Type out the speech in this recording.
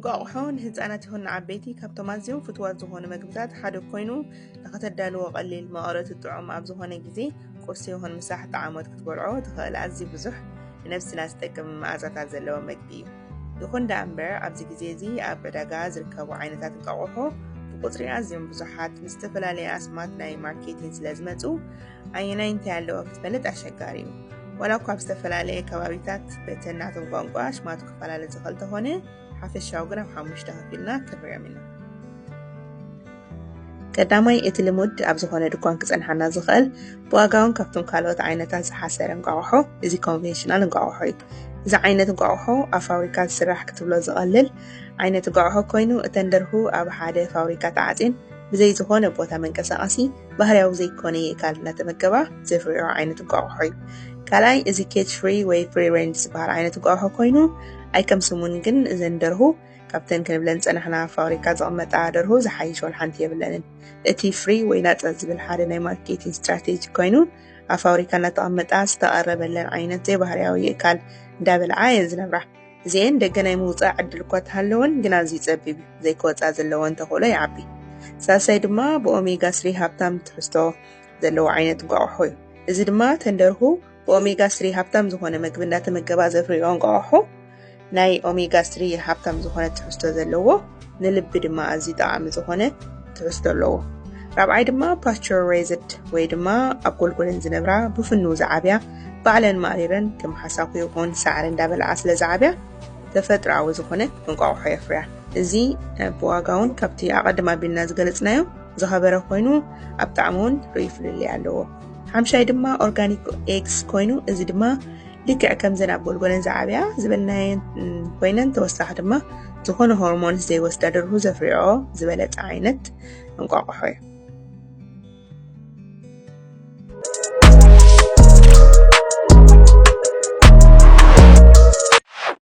እንቋቑሖ ንህፃናት ይኹን ንዓበይቲ ካብቶም ኣዝዮም ፍትዋት ዝኾኑ መግብታት ሓደ ኮይኑ፣ ንኸተዳልዎ ቀሊል፣ መቐረቱ ጥዑም ኣብ ዝኾነ ግዜ፣ ቁርሲ ይኹን ምሳሕ ጣዕሞት ክትበልዖ ትኽእል ኣዝዩ ብዙሕ ንነብስና ዝጠቅም መኣዛታት ዘለዎ መግቢ እዩ። ይኹን ደኣ እምበር ኣብዚ ግዜ እዚ ኣብ ዕዳጋ ዝርከቡ ዓይነታት እንቋቑሖ ብቁፅሪ ኣዝዮም ብዙሓት፣ ዝተፈላለየ ኣስማት ናይ ማርኬቲንግ ስለ ዝመፁ ኣየናይ እንታይ ኣለዎ ክትፈልጥ ኣሸጋሪ እዩ። ዋላ እኳ ኣብ ዝተፈላለየ ከባቢታት በተን ናቶም ቋንቋ ሽማቱ ክፈላለ ዝኽእል ተኾነ፣ ሓፈሻዊ ግን ኣብ ሓሙሽተ ከፊልና ክንሪኦም ኢና። ቀዳማይ፣ እቲ ልሙድ ኣብ ዝኾነ ድኳን ክጸንሓና ዝኽእል፣ ብዋጋውን ካብቶም ካልኦት ዓይነታት ዝሓሰረ እንቋቑሖ፣ እዚ ኮንቬንሽናል እንቋቑሖ እዩ። እዚ ዓይነት እንቋቑሖ ኣብ ፋብሪካ ዝስራሕ ክትብሎ ዝቐልል ዓይነት እንቋቑሖ ኮይኑ፣ እተን ደርሁ ኣብ ሓደ ፋብሪካ ተዓጽየን ብዘይ ዝኾነ ቦታ መንቀሳቐሲ፣ ባህርያዊ ዘይኮነ የእካል እናተመገባ ዘፍርዮ ዓይነት እንቋቑሖ እዩ። ካልኣይ፣ እዚ ኬጅ ፍሪ ወይ ፍሪ ሬንጅ ዝበሃል ዓይነት እንቋቑሖ ኮይኑ፣ ኣይከም ስሙን ግን እዘን ደርሁ ካብተን ክንብለን ጸናሕና ፋብሪካ ዘቐመጣ ደርሁ ዝሓይሽ ወላ ሓንቲ የብለንን። እቲ ፍሪ ወይ ናጻ ዝብል ሓደ ናይ ማርኬቲንግ ስትራቴጂ ኮይኑ፣ ኣብ ፋብሪካ እናተቐመጣ ዝተቐረበለን ዓይነት ዘይባህርያዊ የእካል እንዳበልዓ እየን ዝነብራ። እዚአን ደገ ናይ ምውጻእ ዕድል እኳ ተሃለወን፣ ግን ኣዝዩ ጸቢብ እዩ። ዘይክወጻ ዘለወን ተኽእሎ ይዓቢ። ሳልሳይ ድማ ብኦሜጋ ስሪ ሃብታም ትሕዝቶ ዘለዎ ዓይነት እንቋቑሖ እዩ። እዚ ድማ ተን ደርሁ ብኦሜጋ ስሪ ሃብታም ዝኾነ መግቢ እንዳተመገባ ዘፍርዮ እንቋቑሖ ናይ ኦሜጋ ስሪ ሃብታም ዝኾነ ትሕዝቶ ዘለዎ፣ ንልቢ ድማ ኣዝዩ ጠቓሚ ዝኾነ ትሕዝቶ ኣለዎ። ራብዓይ ድማ ፓስቸር ሬዝድ ወይ ድማ ኣብ ጎልጎለን ዝነብራ፣ ብፍኑ ዝዓብያ፣ ባዕለን ማሪረን ከም ሓሳኩ ይኹን ሳዕሪ እንዳበልዓ ስለ ዝዓብያ ተፈጥሮኣዊ ዝኾነ እንቋቑሖ የፍርያ። እዚ ብዋጋ እውን ካብቲ ኣቐድም ኣቢልና ዝገለጽናዮ ዝኸበረ ኮይኑ ኣብ ጣዕሚ እውን ርኡይ ፍልልይ ኣለዎ። ሓምሻይ ድማ ኦርጋኒክ ኤግስ ኮይኑ፣ እዚ ድማ ልክዕ ከምዘን ኣብ ጎልጎለን ዝዓብያ ዝበልናየን ኮይነን ተወሳኺ ድማ ዝኾነ ሆርሞንስ ዘይወስዳ ደርሁ ዘፍርዮ ዝበለጸ ዓይነት እንቋቑሖ እዩ።